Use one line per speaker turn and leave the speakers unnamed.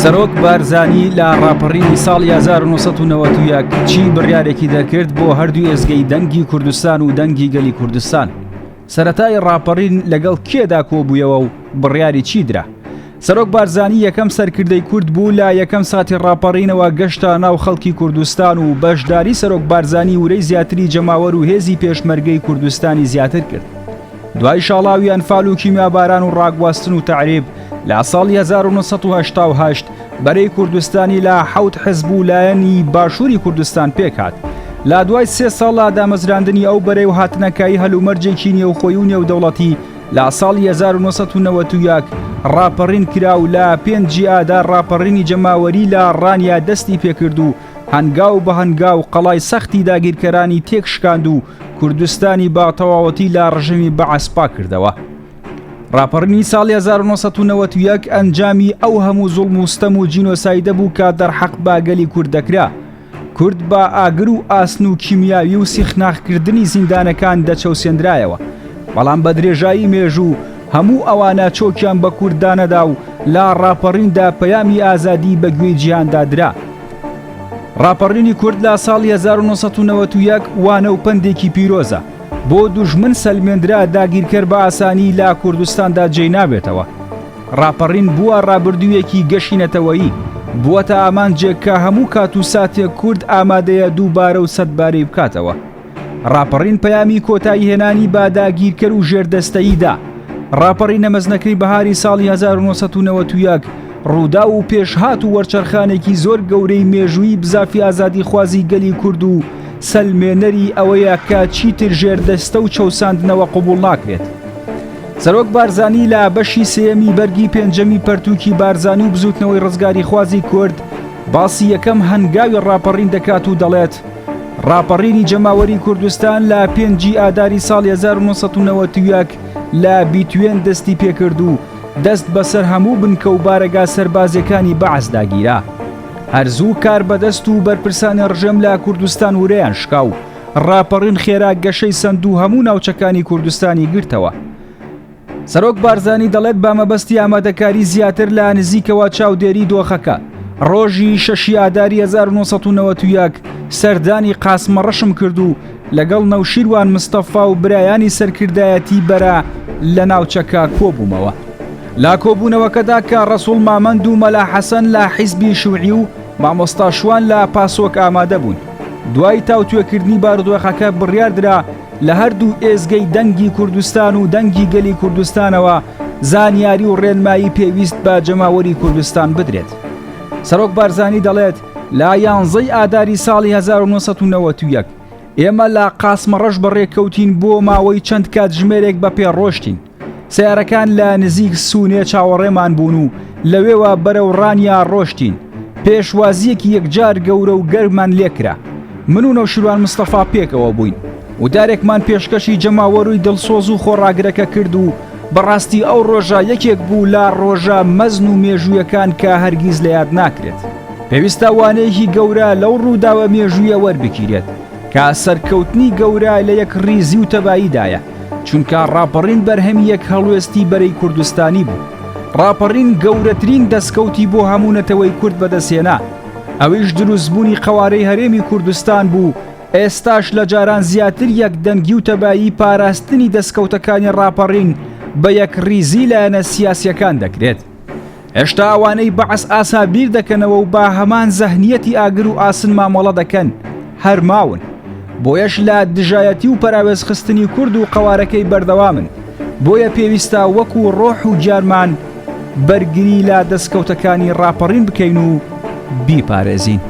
سەرۆک بارزانی لە ڕاپەڕینی ساڵی 1991 چی بڕیارێکی دەرکرد بۆ هەردوو ئێزگەی دەنگی کوردستان و دەنگی گەلی کوردستان؟ سەرەتای ڕاپەڕین لەگەڵ کێدا کۆبوویەوە و بڕیاری چی درا؟ سەرۆک بارزانی یەکەم سەرکردەی کورد بوو لە یەکەم ساتی ڕاپەڕینەوە گەشتە ناو خەڵکی کوردستان و بەشداری سەرۆک بارزانی ورەی زیاتری جەماوەر و هێزی پێشمەرگەی کوردستانی زیاتر کرد. دوای شاڵاوی ئەنفال و کیمیاباران و ڕاگواستن و تەعریب لە ساڵی 1988 بەرەی کوردستانی لە حەوت حزب و لایەنی باشووری کوردستان پێکهات. لە دوای سێ ساڵ لە دامەزراندنی ئەو بەرەی و هاتنەکایی هەلومەرجێکی نێوخۆی و نێودەوڵەتی لە ساڵی 1991 ڕاپەڕین کرا و لە پێنجی ئادار ڕاپەڕینی جەماوەری لە ڕانیە دەستی پێکرد و هەنگاو بە هەنگاو قەڵای سەختی داگیرکەرانی تێکشکاند و کوردستانی بە تەواوەتی لە ڕژێمی بەعس پاکردەوە. ڕاپەڕینی ساڵی 1991 ئەنجامی ئەو هەموو زوڵم و ستەم و جینۆسایدە بوو کە دەرحەق بە گەلی کورد دەکرا. کورد بە ئاگر و ئاسن و کیمیاوی و سیخناخکردنی زیندانەکان دەچەوسێندرایەوە. بەڵام بە درێژایی مێژوو هەموو ئەوانە چۆکیان بە کورد دانەدا و لە ڕاپەڕیندا پەیامی ئازادی بە گوێی جیهاندا درا. ڕاپەڕینی کورد لە ساڵی 1991 وانە و پەندێکی پیرۆزە. بۆ دوژمن سەلمێندرا داگیرکەر بە ئاسانی لە کوردستاندا جێی نابێتەوە. ڕاپەڕین بووە ڕابردوویەکی گەشی نەتەوەیی، بووەتە ئامانجێک کە هەموو کات و ساتێک کورد ئامادەیە دووبارە و سەدبارەی بکاتەوە. ڕاپەڕین پەیامی کۆتاییهێنانی بە داگیرکەر و ژێردەستەیی دا. ڕاپەڕینە مەزنەکەی بەهاری ساڵی 1991 ڕووداو و پێشهات و وەرچەرخانێکی زۆر گەورەی مێژوویی بزافی ئازادیخوازی گەلی کورد و سەلمێنەری ئەوەیە کە چیتر ژێردەستە و چەوساندنەوە قبوڵ ناکرێت. سەرۆک بارزانی لە بەشی سێیەمی بەرگی پێنجەمی پەرتووکی بارزانی و بزووتنەوەی ڕزگاریخوازی کورد باسی یەکەم هەنگاوی ڕاپەڕین دەکات و دەڵێت، ڕاپەڕینی جەماوەری کوردستان لە پێنجی ئاداری ساڵی 1991 لە بیتوێن دەستی پێکرد و دەست بەسەر هەموو بنکە و بارەگا سەربازیەکانی بەعسدا گیرا. هەر زوو کاربەدەست و بەرپرسانی ڕژێم لە کوردستان ورەیان شکا و ڕاپەڕین خێرا گەشەی سەند و هەموو ناوچەکانی کوردستانی گرتەوە. سەرۆک بارزانی دەڵێت بە مەبەستی ئامادەکاری زیاتر لە نزیکەوە چاودێری دۆخەکە، ڕۆژی شەشی ئاداری 1991 سەردانی قاسمەڕەشم کرد و لەگەڵ نەوشیروان مستەفا و برایانی سەرکردایەتی بەرە لە ناوچەکە کۆبوومەوە. لە کۆبوونەوەکەدا کە ڕەسوڵ مامەند و مەلا حەسەن لە حیزبی شوعی و مامۆستا شوان لە پاسۆک ئامادە بوون. دوای تاوتوێکردنی بارودۆخەکە بڕیاردرا لە هەردوو ئێزگەی دەنگی کوردستان و دەنگی گەلی کوردستانەوە زانیاری و ڕێنمایی پێویست بە جەماوەری کوردستان بدرێت. سەرۆک بارزانی دەڵێت، لە یانزەی ئاداری ساڵی 1991 ئێمە لە قاسمەڕەش بەڕێکەوتین بۆ ماوەی چەند کاتژمێرێک بە پێ ڕۆشتین. سەیارەکان لە نزیک سونێ چاوەڕێمان بوون و لەوێوە بەرەو ڕانیا ڕۆشتین. پێشوازییەکی یەکجار گەورە و گەرممان لێکرا. من و نەوشیروان مستەفا پێکەوە بووین. وتارێکمان پێشکەشی جەماوەروی دڵسۆز و خۆڕاگرەکە کرد و بەڕاستی ئەو ڕۆژە یەکێک بوو لە ڕۆژە مەزن و مێژوویەکان کە هەرگیز لە یاد ناکرێت. پێویستە وانەیەکی گەورە لەو ڕووداوە مێژوویە وەربگیرێت کە سەرکەوتنی گەورە لە یەکڕیزی و تەباییدایە. چونکە ڕاپەڕین بەرهەمی یەک هەڵوێستی بەرەی کوردستانی بوو. ڕاپەڕین گەورەترین دەستکەوتی بۆ هەموو نەتەوەی کورد بەدەستهێنا، ئەویش دروستبوونی قەوارەی هەرێمی کوردستان بوو، ئێستاش لە جاران زیاتر یەکدەنگی و تەبایی پاراستنی دەستکەوتەکانی ڕاپەڕین بە یەکڕیزی لایەنە سیاسییەکان دەکرێت. هێشتا ئەوانەی بەعس ئاسا بیر دەکەنەوە و بە هەمان زەهنیەتی ئاگر و ئاسن مامەڵە دەکەن هەر ماون. بۆیەش لە دژایەتی و پەراوێزخستنی کورد و قەوارەکەی بەردەوامن. بۆیە پێویستە وەکو ڕۆح و گیانمان بەرگری لە دەستکەوتەکانی ڕاپەڕین بکەین و بیپارێزین.